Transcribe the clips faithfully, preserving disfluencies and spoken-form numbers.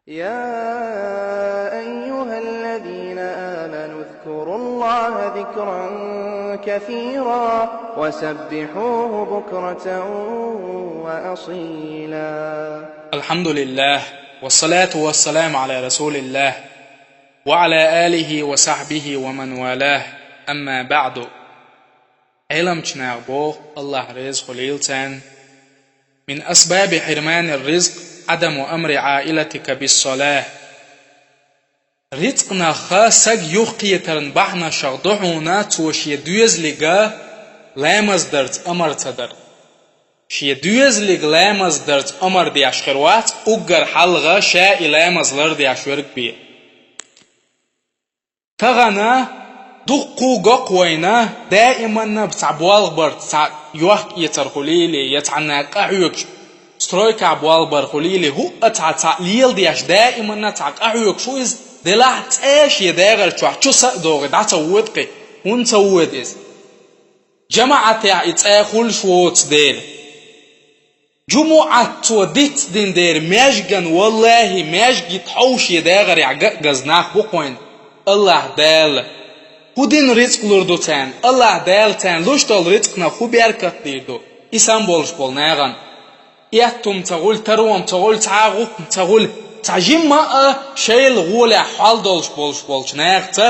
يا أيها الذين آمنوا اذكروا الله ذكرا كثيرا وسبحوه بكرة وأصيلا. الحمد لله، والصلاة والسلام على رسول الله، وعلى آله وصحبه ومن والاه، أما بعد. Ӏеламчу наха боху, Аллахь реза хуьлийла царна: من أسباب حرمان الرزق عدم أمر عائلتك بالصلاة. Рицкъанах стаг юхакхетаран бахьанашах ду хьуна цо шен доьзалга ламаз дарца амар ца дар. Шен доьзалга ламаз дарца амар деш хир вац, уггар хьалха ша и ламаз лардеш верг бен. Тахана дуккха а го-кх вайна, даиманна цхьа болх бар, цхьа йохк-эцар хуьлийла, я цхьанна къахьоьгуш, стройкахь болх бар хуьлийла, хӀуъа цхьа, цхьаъ леладеш, даиманна цхьа къахьоьгуш ву иза, делахь цӀа шен дагӀар чохь чу са а догӀий, дӀа ца вода кхин, хӀунда ца вода иза? ЖамаӀатехь и цӀа хуьлуш воцу дела. ЖумуӀат цо дицдина дера маьжган, валлахӀи, маьжгит хьовше дагӀарехь ган а газа нах бу-кх вайна. Аллахь Дала хӀун дина рицкъ лур ду царна? Аллахь Дала царна луш долу рицкъанах хӀун беркат дийр ду? И сам болуш болу нахана. Эттум ца гӀуьллу, таром ца гӀуьллу, цхьа а гӀуккхам ца гӀуьллу, цхьа жимма а шайла гӀолехь хьал долуш болуш болчу нахаца,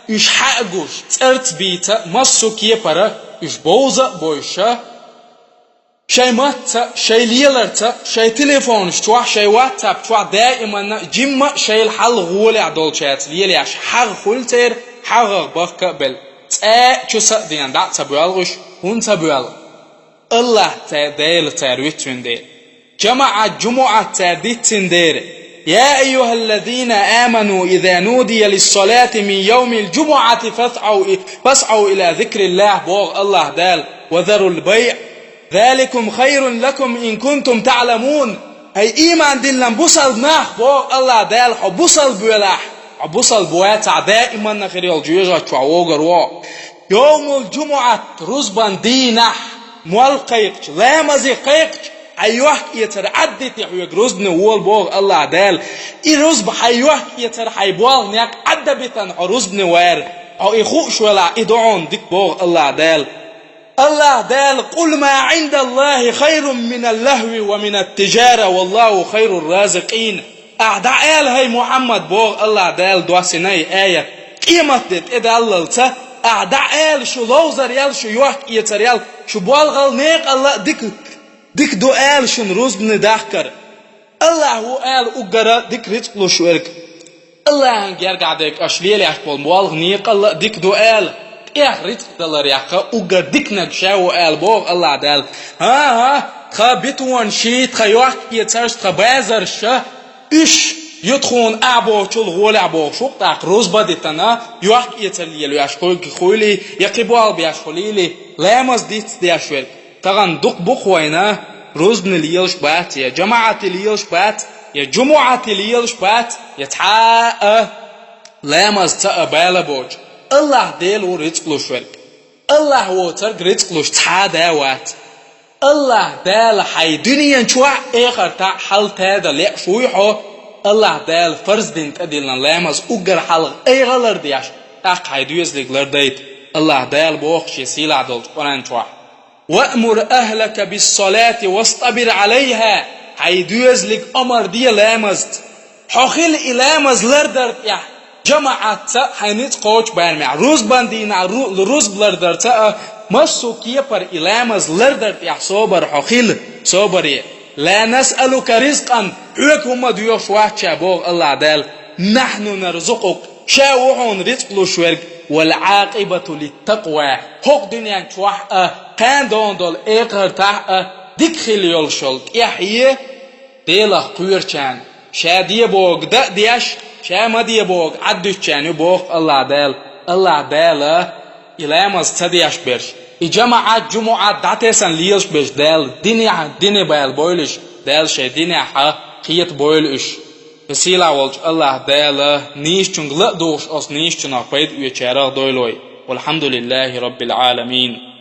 уьш хьа а гуш, цӀарца бийца, массо а кепара уьш бовза а бовзуша, шайн матца, шайн леларца, шайн телефонаш чохь, шайн WhatsApp чохь даиманна жимма а шайла хьал гӀолехь долчаьрца лелаеш хьагӀ хуьлу церан, хьагӀах бахка а белла. ЦӀа а чу са а дена дӀа а ца боьлху уьш, хӀунда ца боьлху? Аллахь цара, Дела цара вицвина дела. ЖамаӀат, жумуӀат цара диццина дера. يا أيها الذين آمنوا إذا نودي للصلاة من يوم الجمعة فاسعوا، فاسعوا إلى ذكر الله, боху Аллахь Дала, وذروا البيع، ذلكم خير لكم إن كنتم تعلمون. Ай, ийман диллина бусалба нах, боху Аллахь Дала, хьо бусалба велахь, хьо бусалба вацахь, даиманна хир йолу жоьжахати чохь вогур ву. Йовмул-жумуӀат, рузбан дийнахь, молла кхайкхича, ламазе кхайкхича, хьайн йохк-эцар Ӏаддите хьоьга рузбане вола, боху Аллахь Дала. И рузба хьайн йохк-эцар, хьайн болх, некъ Ӏадда битина хьо рузбане вара. Хьо и хууш велахь, и ду хьуна дика, боху Аллахь Дала. Аллахь Дала: قل ما عند الله خير من اللهو ومن التجارة والله خير الرازقين. Ахьа дӀаала, хӀай Мухьаммад, боху Аллахь Дала доссина и аят, къематде тӀедаллалца, ахьа дӀаала, шу ловзар ял, шу йохк-эцар ял, шу болх ял некъал а дика, дика ду ала шуна рузбане дахкар. Аллахь ву ала уггара дика рицкъ луш верг. Аллахьан гергахь дерг аша лелаеш болу болх некъал а дика ду ала, тӀех рицкъ даларехь уггар диканиг ша ву ала, боху Аллахь Дала. ХӀан-хӀа, тхан бетонаш, тхан йохк-эцарш, тхан базарш, уьш ю тхуна ахь бохучул гӀолехь бохуш ву-кх тӀаккха рузба дитина, йохк-эцар лелош хуьлий, я кхин болх беш хуьлийла, ламаз дицдеш верг. Тахана дукха бу-кх вайна, рузбане лелаш бац, я жамаӀате лелаш бац, я жумуӀате лелаш бац, я цхьа а ламаз ца а бала боцуш. Аллахь Дела ву рицкъ луш верг. Аллахь воцург рицкъ луш цхьа а да вац. Аллахь Дала хьайн дуьнен чохь а, эхартахь а хьал тада лууш вуй хьо, Аллахь Дала фарз дина тӀедиллина ламаз уггар хьалха айхьа лардеш, тӀаккха хьайн доьзалиг лардайта. Аллахь Дала боху шен сийлахь долчу Къуръан чохь: وأمر أهلك بالصلاة واصطبر عليها. Хьайн доьзалиг омар де ламазца. Хьо хила и ламаз лардар тӀехь, жамаӀатца, хьайн ницкъ кхочу барамехь, рузбан дийнахь ру-, рузба лардарца а, массо а кепара и ламаз лардар тӀехь собар хьо хила, собаре. لا نسألك رزقا, хьоьга хӀумма доьхуш вац ша, боху Аллахь Дала. نحن نرزقك, ша ву хьуна рицкъ луш верг, والعاقبة للتقوى. ХӀокху дуьнен чохь а, кхана догӀун долу эхартахь а дика хила йолуш йолу тӀаьхье Делах кхоьручарна, ша де бохург дан а деш, ша ма де бохург Ӏаддуьтучарна ю, боху Аллахь Дала. Аллахь Дала и ламаз ца деш берш, и жамаӀат, жумуӀат дӀатесна лелаш берш Дала динехь, дине бала бойла уьш, Дала шайн динехь кхета бойла уьш. И сийлахь волчу Аллахь Дала нийсачуьнга ла а духуш, оцу нийсачунах пайда оьцучарах дойла вай. والحمد لله رب العالمين.